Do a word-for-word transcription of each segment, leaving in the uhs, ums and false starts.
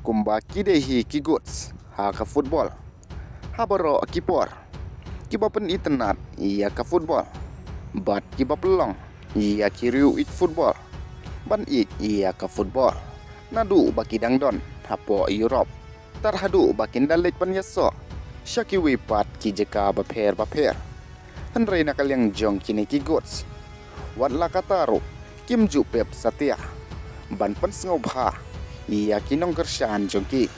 Kumba ki dei hi ki goats ha ka football ha baroh ki por, kiba pynitynnad ïa ka football bad kiba pynlong ïa ki riew ïeit football ban ïeit ïa ka football, naduh ba ki dang don hapoh Europe, tad haduh ba kin da leit ban ïasoh sha kiwei pat ki jaka bapher bapher. Hynrei na ka liang jong kine ki goats, wat la katta ruh kim ju pep satia ban pynsngewbha ïa ki nongkyrshan jong ki.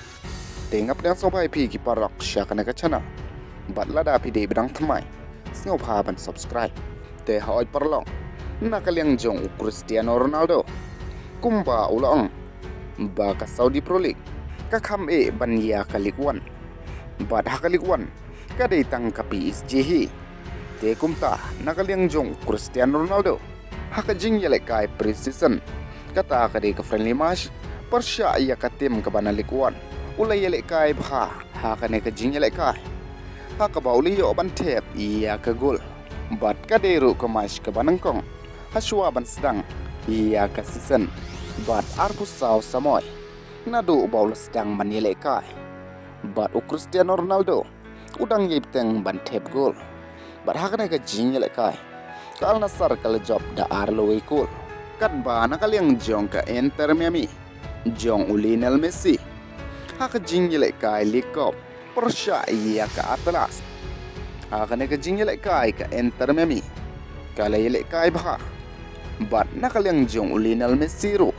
Te nga pdiang sngewbha ïa phi ki paralok sha kane ka channel, bad lada phi dei ba dang thymmai, sngewbha ban subscribe. Te hooid paralok, na ka liang jong u Cristiano Ronaldo, kumba u la ong ba ka Saudi Pro League ka kham eh ban ïa ka Ligue One, bad ha ka Ligue One ka dei tang ka P S G hi. Te kumta, na ka liang jong u Cristiano Ronaldo, ha ka jingïalehkai pre-season, kata ka dei ka friendly match pyrshah ïa ka team kaba na Ligue One, u la ïalehkai bha ha kane ka jingïalehkai, ha kaba u la ïoh ban thep ïa ka goal. Bad ka dei ruh ka match kaba nyngkong hashwa ban sdang ïa ka season, bad arphew saw samoi naduh ba u la sdang ban ïalehkai, bad u Cristiano Ronaldo u dang ïai bteng ban thep goal. Bad ha kane ka jingïalehkai, ka Al Nassr ka la jop da ar la wei goal. Katba na ka liang jong ka Inter Miami jong u Lionel Messi, ha ka jingïalehkai League Cup pyrshah ïa ka Atlas, ha kane ka jingïalehkai ka Inter Miami ka la ïalehkai bha. Bad na ka liang jong u Lionel Messi ruh,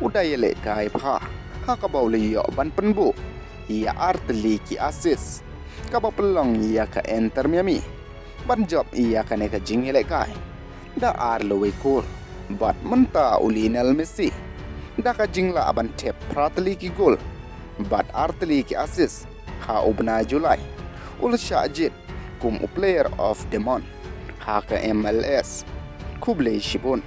u da ïalehkai bha, ha kaba u la ïoh ban pynbuh ïa artylli ki assist, kaba pynlong ïa ka Inter Miami ban jop ïa kane ka jingïalehkai da ar la wei goal. Bad mynta u Lionel Messi, da ka jinglah ban thep phra tylli ki goal bad artylli ki assist ha u bnai July, u la shah jied kum u Player of the Month ha ka M L S. Khublei shibun.